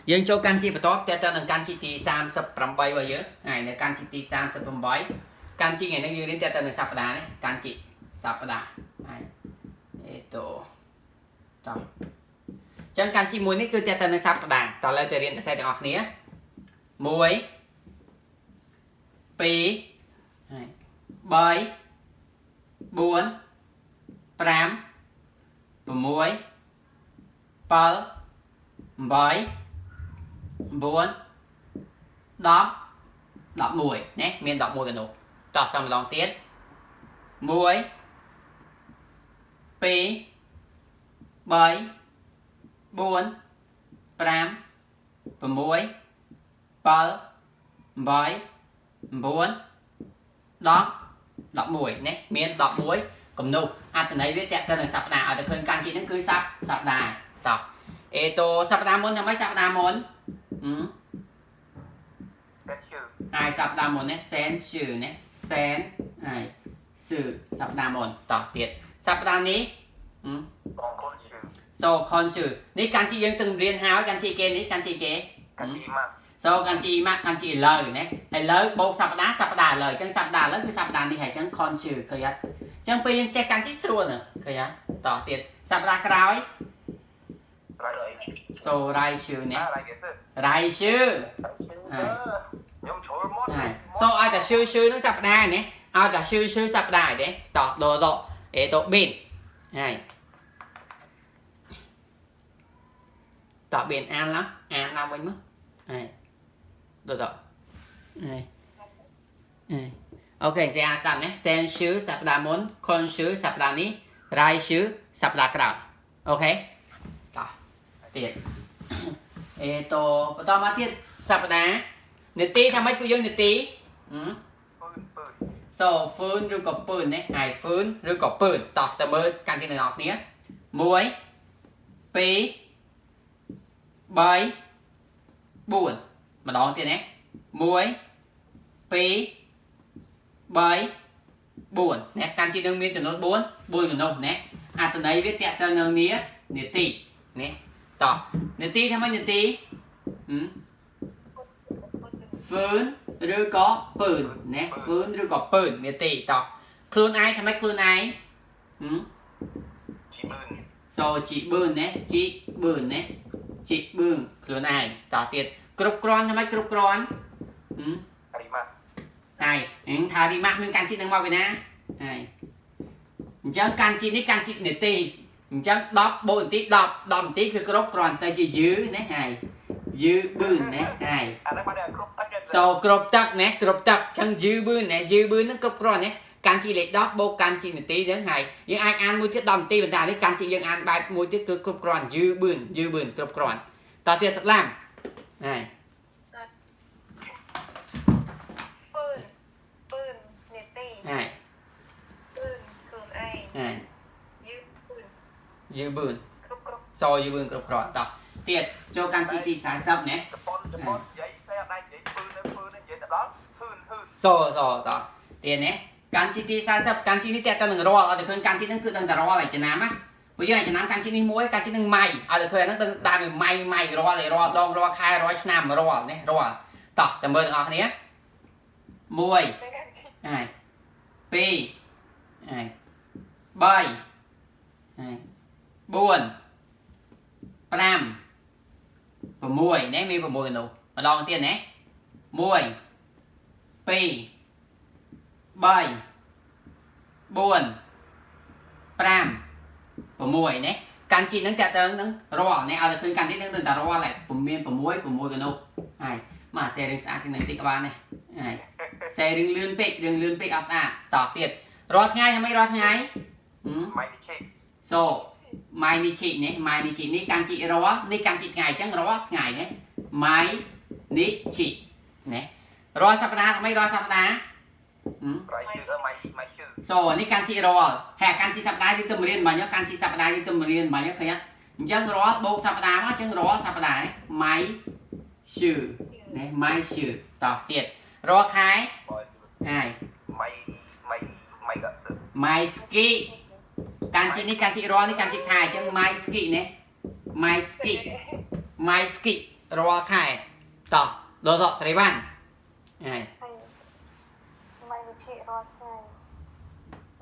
យើងចូលកាន់ជាបន្ទាប់តើតើនឹងកាន់ជាទី38របស់យើងហើយនៅកាន់ជាទី38កាន់ជាថ្ងៃនេះយើងរៀនតើតើនឹងសប្តាហ៍នេះកាន់ជាសប្តាហ៍ហើយអេតូតោះចឹងកាន់ជាមួយនេះគឺតើតើនឹងសប្តាហ៍តោះលើទៅរៀនទៅសេទាំងអស់គ្នា1 2ហើយ3 4 5 6 7 8 9 10 11ណាមាន11កណូតោះសំម្ដងទៀត1 2 3 4 5 6 7 8 9 10 11ណាមាន11គំនូអត្ថន័យវាតកទៅនឹងសប្តាហ៍ឲ្យតែឃើញកាន់ជីហ្នឹងគឺសប្តាហ៍តោះអេតូសប្តាហ៍មុនថាម៉េចសប្តាហ៍មុន សេនឈឺ ហើយសប្តាហ៍មុននេះសែនឈឺនេះសែនហើយស៊ឺសប្តាហ៍មុនតោះទៀតសប្តាហ៍នេះ បងខុនឈឺ សូខុនឈឺនេះកាន់ជីយើងtừngរៀនហើយកាន់ជីគេនេះកាន់ជីគេ កាន់ជីម៉ាក់ សូកាន់ជីម៉ាក់កាន់ជីឥឡូវណាឥឡូវបូកសប្តាហ៍សប្តាហ៍ឥឡូវអញ្ចឹងសប្តាហ៍ឥឡូវគឺសប្តាហ៍នេះហើយអញ្ចឹងខុនឈឺឃើញអត់អញ្ចឹងពេលយើងចេះកាន់ជីស្រួលណាស់ឃើញអត់តោះទៀតសប្តាហ៍ក្រោយ រៃ សូរៃឈឺនេះ រៃគេសឺ រៃឈឺ ខ្ញុំជ្រុលមាត់ សូឲ្យតែឈឺឈឺនឹងសប្តាហ៍នេះឲ្យតែឈឺឈឺសប្តាហ៍ទេតោះដូដូអេតូប៊ីនហើយតោះប៊ីនអានឡើងអានឡើងវិញមកហើយដូដូហើយហើយអូខេចេះអានស្ដាប់ណាសែនឈឺសប្តាហ៍មុនខុនឈឺសប្តាហ៍នេះរៃឈឺសប្តាហ៍ក្រោយអូខេតោះទៀតអេតូបន្តមកទៀតសប្តាហ៍នាទីថាម៉េចពួកយើងនាទី ពឺនពឺន សូហ្វឺនឬក៏ពឺនណាហើយហ្វឺនឬក៏ពឺនតោះទៅមើលកាន់ទីទាំងអស់គ្នា1 2 3 4ម្ដងទៀតណា1 2 3 4ណាកាន់ទីនឹងមានចំនួន4 4ចំណុចណាអត្ថន័យវាតាក់ទៅនឹងនាទីណាតោះនាទីថាម៉េចនាទីហ្វឺនឬក៏ពឺនណាហ្វឺនឬក៏ពឺននាទីតោះខ្លួនឯងថាម៉េចខ្លួនឯង ជីបឿន សូជីបឿនណាជីបឿនណាជីបឿនខ្លួនឯងតោះទៀតគ្រប់គ្រាន់ថាម៉េចគ្រប់គ្រាន់ រីម៉ា ហើយនឹងថារីម៉ាស់មានកាន់ជីនឹងមកពីណាហើយអញ្ចឹងកាន់ជីនេះកាន់ជីនាទីអញ្ចឹង10បូកនាទី10 10នាទីគឺគ្រប់គ្រាន់ទៅជាយឺណាហើយយឺបឿនណាហើយ អានេះបានគ្រប់ទឹក សូគ្រប់ទឹកណាគ្រប់ទឹកអញ្ចឹងយឺបឿនណាយឺបឿនហ្នឹងគ្រប់គ្រាន់ណាកាន់ជីលេខ10បូកកាន់ជីនាទីហ្នឹងហើយយើងអាចអានមួយទៀត10នាទីប៉ុន្តែនេះកាន់ជីយើងអានបែបមួយទៀតគឺគ្រប់គ្រាន់យឺបឿនយឺបឿនគ្រប់គ្រាន់តោះទៀតសក្លាមហើយ ពឺនពឺននាទី ហើយ ពឺនខ្លួនឯង ហើយ យឺពឺន យឺបឿន គ្រប់គ្រប់ សូយឺបឿនគ្រប់គ្រាន់តោះទៀតចូលកាន់ជីទី40ណា ជប៉ុនជប៉ុននិយាយតែអត់ដែរនិយាយពឺនពឺននិយាយទៅដល់ហឺនហឺន សូសូតោះទៀតណាកាន់ជីទី40កាន់ជីនេះតើតើនឹងរាល់អត់ទៅឃើញកាន់ជីហ្នឹងគឺដឹងតែរាល់ហើយចំណាំណាព្រោះយើងឲ្យចំណាំកាន់ជីនេះមួយកាន់ជីនឹងម៉ៃឲ្យទៅឃើញអាហ្នឹងដឹងតាមម៉ៃម៉ៃរាល់រាល់ដងរាល់ខែរាល់ឆ្នាំរាល់នេះរាល់តោះតែមើលទាំងអស់គ្នា1ហើយ2ហើយ3ហើយ4 5 6នេះមាន6នោះម្ដងទៀតណា1 2 3 4 5 6នេះកាន់ជីហ្នឹងតាក់ទងហ្នឹងរាល់នេះឲ្យតែឃើញកាន់ជីហ្នឹងដឹងតែរាល់ហើយពុំមាន6 6កនោះហើយមកសេរឿងស្អាតជាងនឹងតិចក៏បានដែរហើយសេរឿងលឿនពេករឿងលឿនពេកអត់ស្អាតតោះទៀតរាល់ថ្ងៃថាម៉េចរាល់ថ្ងៃ ម៉ៃនិឆេ សូម៉ៃនីឈីនេះម៉ៃនីឈីនេះកាន់ជីរាល់នេះកាន់ជីថ្ងៃអញ្ចឹងរាល់ថ្ងៃនេះម៉ៃនីឈីនេះរាល់សប្តាហ៍ថាម៉េចរាល់សប្តាហ៍ រៃឈឺម៉ៃម៉ៃឈឺ សូនេះកាន់ជីរាល់ហើយកាន់ជីសប្តាហ៍យើងទៅរៀនមិញកាន់ជីសប្តាហ៍យើងទៅរៀនមិញឃើញអត់អញ្ចឹងរាល់បូកសប្តាហ៍មកអញ្ចឹងរាល់សប្តាហ៍ម៉ៃឈឺនេះម៉ៃឈឺតោះទៀតរាល់ខែហើយ ម៉ៃម៉ៃម៉ៃកាសឺ ម៉ៃស្គីកាន់ជីនេះកាន់ជីរាល់នេះកាន់ជីខែអញ្ចឹងម៉ៃស្គីនេះម៉ៃស្គីម៉ៃស្គី រាល់ខែតោះដល់តស្រីវ៉ាន់ហើយ ម៉ៃវិជារាល់ថ្ងៃ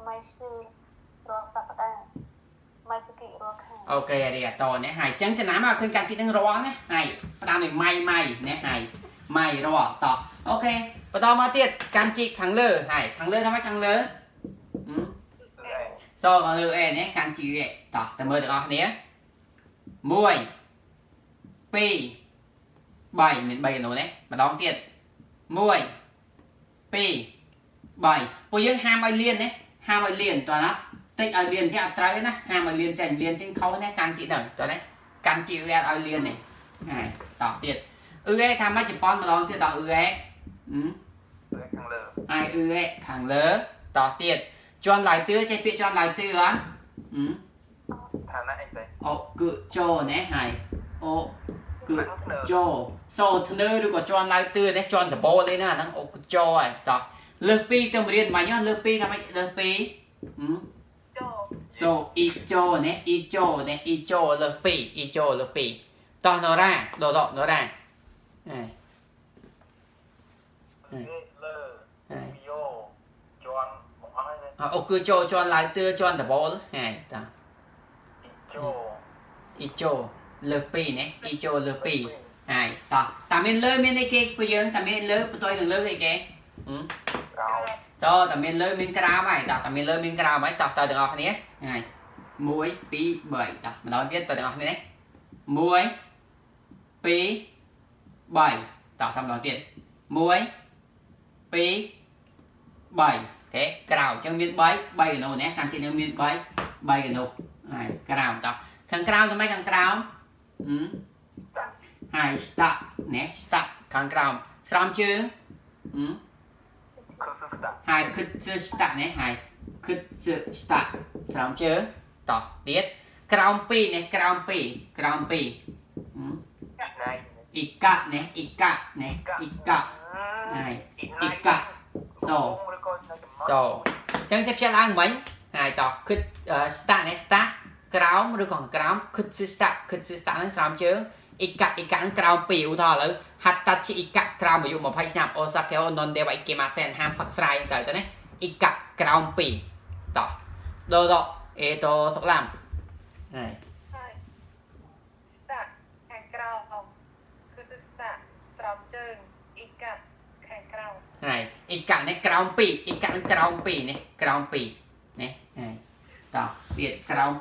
ម៉ៃឈឺរាល់សប្តាហ៍ម៉ៃសគិរាល់ខែ អូខេអរិយាតនេះហើយចឹងចំណាំឲ្យឃើញកាន់ជីនឹងរាល់ណាហើយផ្ដើមដោយម៉ៃម៉ៃនេះហើយម៉ៃរាល់តោះអូខេបន្តមកទៀតកាន់ជីខាងលើហើយខាងលើថាម៉េចខាងលើសូខាងលើអេនេះកាន់ជីអេតោះតែមើលទាំងអស់គ្នា1 2 3មាន3កណូនេះម្ដងទៀត1 2 3ពួកយើងហាមឲ្យលៀនណាហាមឲ្យលៀនតោះណាតិចឲ្យលៀនចេះអត់ត្រូវណាហាមឲ្យលៀនចេញលៀនចេញខុសណាកាន់ជីហ្នឹងតោះណាកាន់ជីវាអត់ឲ្យលៀននេះហើយតោះទៀតអ៊ឺអេថាម៉េចជប៉ុនម្ដងទៀតតោះអ៊ឺអេ ខាងលើ ហើយអ៊ឺអេខាងលើតោះទៀតជន់ឡៃទឿចេះពាក្យជន់ឡៃទឿអត់ ឋានៈអីទេ អូគឺចូលណាហើយអូគឺចូលសូធ្នើឬក៏ជន់ឡៃទឿនេះជន់ដបូលអីណាហ្នឹងអូគឺចូលហើយតោះលើស2ទៅរៀនមិញលើស2ថាម៉េចលើស2 ចូល សូអ៊ីចូលនេះអ៊ីចូលនេះអ៊ីចូលលើស2អ៊ីចូលលើស2តោះណូរ៉ាដដណូរ៉ាអេ លើវីយ៉ូជន់បងអស់ហើយ អូគឺចូលជន់ឡៃទឿជន់ដបូលហើយតោះ អ៊ីចូល អ៊ីចូលលើស2នេះអ៊ីចូលលើស2ហើយតោះតាមានលើមានអីគេពួកយើងតាមានលើបន្ទុយនឹងលើអីគេ ក្រោម តោះតាមានលើមានក្រោមហើយតោះតាមានលើមានក្រោមហើយតោះតើទាំងអស់គ្នាហើយ1 2 3តោះម្ដងទៀតតើទាំងអស់គ្នា1 2 3តោះសំម្ដងទៀត1 2 3អូខេក្រោមអញ្ចឹងមាន3 3កណូនេះខាងជាតិនឹងមាន3 3កណូហើយក្រោមតោះខាងក្រោមធ្វើម៉េចខាងក្រោមហើយស្តាក់នេះស្តាក់ខាងក្រោមស្រោមជើង គឺស្តាក់ ហើយគិតស្តាក់នេះហើយគិតស្តាក់ស្រោមជើងតោះទៀតក្រោម2នេះក្រោម2ក្រោម2 ណៃ អ៊ីកានេះអ៊ីកានេះអ៊ីកាហើយអ៊ីកាសូ ឬក៏នៅចំណុច សូអញ្ចឹងសេះផ្ជាឡើងមិញហើយតោះគិតស្តាក់នេះស្តាក់ក្រោមឬក៏ក្រោមគិតស្តាក់គិតស្តាក់ហ្នឹងស្រោមជើងអ៊ីកាអ៊ីកាហ្នឹងក្រោម2ឧទាហរណ៍ឥឡូវហាត់តាជីអ៊ីកាក្រោមអាយុ20ឆ្នាំអូសាកេអូននដេវ៉ៃគេម៉ាសែនហាមផឹកស្រាយទៅទៅណាអ៊ីកាក្រោម2តោះដូដអេតូសុកឡាំហើយ ហើយស្តាក់ខាងក្រោមគឺស្តាក់ស្រោមជើងអ៊ីកាខាងក្រោម ហើយអ៊ីកានេះក្រោម2អ៊ីកាហ្នឹងក្រោម2នេះក្រោម2នេះហើយតោះទៀតក្រោម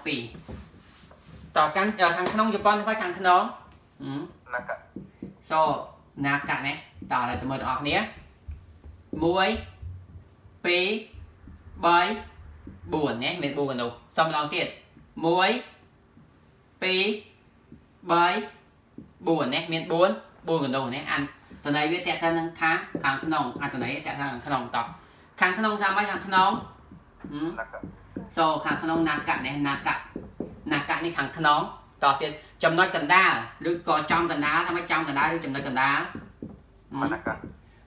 2តោះកាន់ខាងក្នុងជប៉ុនទៅខាងក្នុង ណាកា សូណាកានេះតោះឥឡូវទៅមើលទាំងអស់គ្នា1 2 3 4នេះមាន4កនោះសុំម្ដងទៀត1 2 3 4នេះមាន4 4កនោះនេះអានតន័យវាតាក់ទៅនឹងខាងខាងក្នុងអត្ថន័យតាក់ទៅខាងក្នុងតោះខាងក្នុងសាមញ្ញខាងក្នុង ណាកា សូខាងក្នុងណាកានេះណាកាណាកានេះខាងក្នុងតោះទៀតចំណុចកណ្ដាលឬក៏ចំកណ្ដាលថាម៉េចចំកណ្ដាលឬចំណុចកណ្ដាល ម៉ាណាកា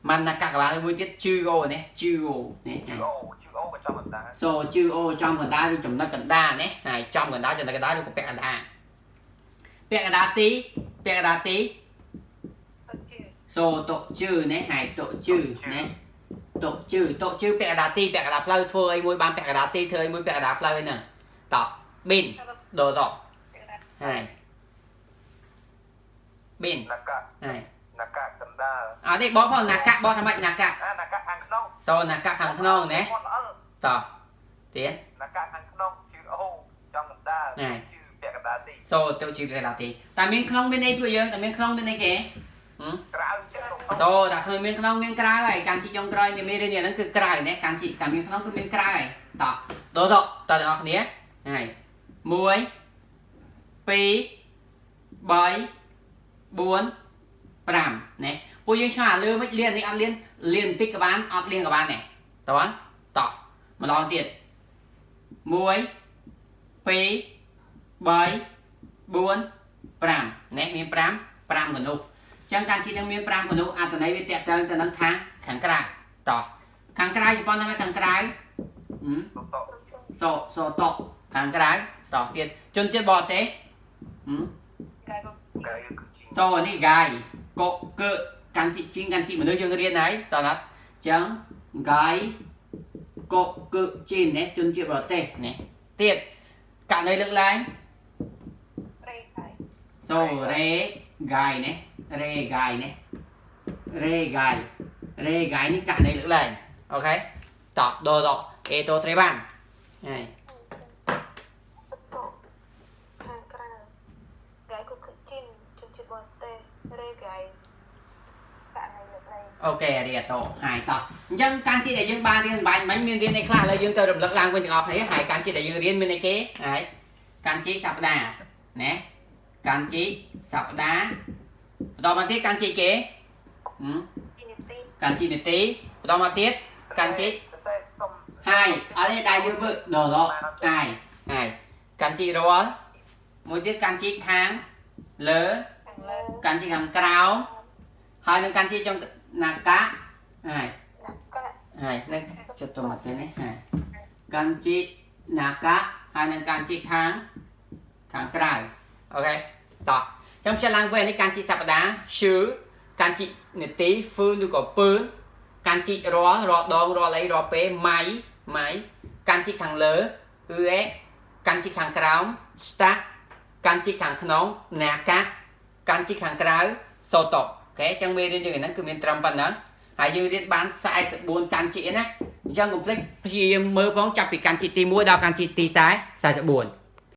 ម៉ាណាកាកបាលមួយទៀតជឺអូនេះជឺអូនេះ ជឺអូជឺអូក៏ចំកណ្ដាល សូជឺអូចំកណ្ដាលឬចំណុចកណ្ដាលនេះហើយចំកណ្ដាលចំណុចកណ្ដាលឬក៏ពាក់កណ្ដាលពាក់កណ្ដាលទីពាក់កណ្ដាលទី ទៅជើង សូតុជឺនេះហើយតុជឺនេះតុជឺតុជឺពាក់កណ្ដាលទីពាក់កណ្ដាលផ្លូវធ្វើអីមួយបានពាក់កណ្ដាលទីធ្វើអីមួយពាក់កណ្ដាលផ្លូវហ្នឹងតោះប៊ីនដូតហើយប៊ីន ណាកា ហើយ ណាកាកណ្ដាល អត់ទេបោះផងណាកាបោះថាម៉េចណាកា អាណាកាខាងក្នុង សូណាកាខាងក្នុងណា អល់ តោះទៀត ណាកាខាងក្នុងជឺអូចំកណ្ដាលជឺពាក់កណ្ដាលទី សូទៅជឺពាក់កណ្ដាលទីតែមានក្នុងមានអីពួកយើងតែមានក្នុងមានអីគេ ក្រៅចេះ សូតែក្នុងមានក្នុងមានក្រៅហើយកាន់ជីចុងក្រោយនេះមេរៀននេះហ្នឹងគឺក្រៅណាកាន់ជីតែមានក្នុងគឺមានក្រៅហើយតោះដូតតទាំងអស់គ្នាហើយ1 2 3 4 5ណាពួកយើងឆ្លាលើមិនលៀននេះអត់លៀនលៀនបន្តិចក៏បានអត់លៀនក៏បានដែរតោះតោះម្ដងទៀត1 2 3 4 5នេះមាន5 5កនុះចឹងកាន់ជីនឹងមាន5កនុះអត្ថន័យវាតាក់ទងទៅនឹងខាងខាងក្រៅតោះខាងក្រៅជប៉ុនថាខាងក្រៅ ត សូសូតខាងក្រៅតោះទៀតជនជាតិបរទេស កាយក៏ កាយគឺជី ចូលនេះហ្គាយកកឺកាន់ជីជីងកាន់ជីមនុស្សយើងរៀនហើយតោះណាត់អញ្ចឹងហ្គាយកកឺជីននេះជនជាតិបរទេសនេះទៀតករណីលើកឡើង រេហើយ សូរេហ្គាយនេះរេហ្គាយនេះរេហ្គាយរេហ្គាយនេះករណីលើកឡើងអូខេតោះដូតអេតូស្រេបានហើយ សតោខាងក្រៅហ្គាយក៏គឺជីនជនជាតិបរទេសរេហ្គាយករណីលើកលែង អូខេអារីយ៉ាតូហើយតោះអញ្ចឹងកាន់ជីដែលយើងបានរៀនបាញ់មិញមានរៀនអីខ្លះឥឡូវយើងទៅរំលឹកឡើងវិញទាំងអស់គ្នាហើយកាន់ជីដែលយើងរៀនមានអីគេហើយកាន់ជីសប្តាហ៍ណាកាន់ជីសប្តាហ៍បន្តមកទៀតកាន់ជីគេហឹម ជីនីតិ កាន់ជីនាទីបន្តមកទៀតកាន់ជី សរសេរសុំ ហើយអត់ទេដែរយើងមើលដល់ដល់ហើយហើយកាន់ជីរាល់មួយទៀតកាន់ជីខាងលើ ខាងលើ កាន់ជីខាងក្រោមហើយនឹងកាន់ជីចុងណាកាហើយ ណាកា ហើយនឹងចុចទៅមកទៀតនេះហើយកាន់ជីណាកាហើយនឹងកាន់ជីខាងខាងក្រៅអូខេតោះខ្ញុំជិះឡើងវិញនេះកាន់ជីសប្តាហ៍ឈឺកាន់ជីនាទីហ្វឺនឬក៏ពើនកាន់ជីរាល់រាល់ដងរាល់អីរាល់ពេលម៉ៃម៉ៃកាន់ជីខាងលើអ៊ឺអេកាន់ជីខាងក្រោមស្តាកាន់ជីខាងក្នុងណាកាកាន់ជីខាងក្រៅសូតូអូខេអញ្ចឹងមេរៀនយើងហ្នឹងគឺមានត្រឹមប៉ុណ្ណឹងហើយយើងរៀនបាន44កាន់ជីណាអញ្ចឹងកុំភ្លេចព្យាយាមមើលផងចាប់ពីកាន់ជីទី1ដល់កាន់ជីទី44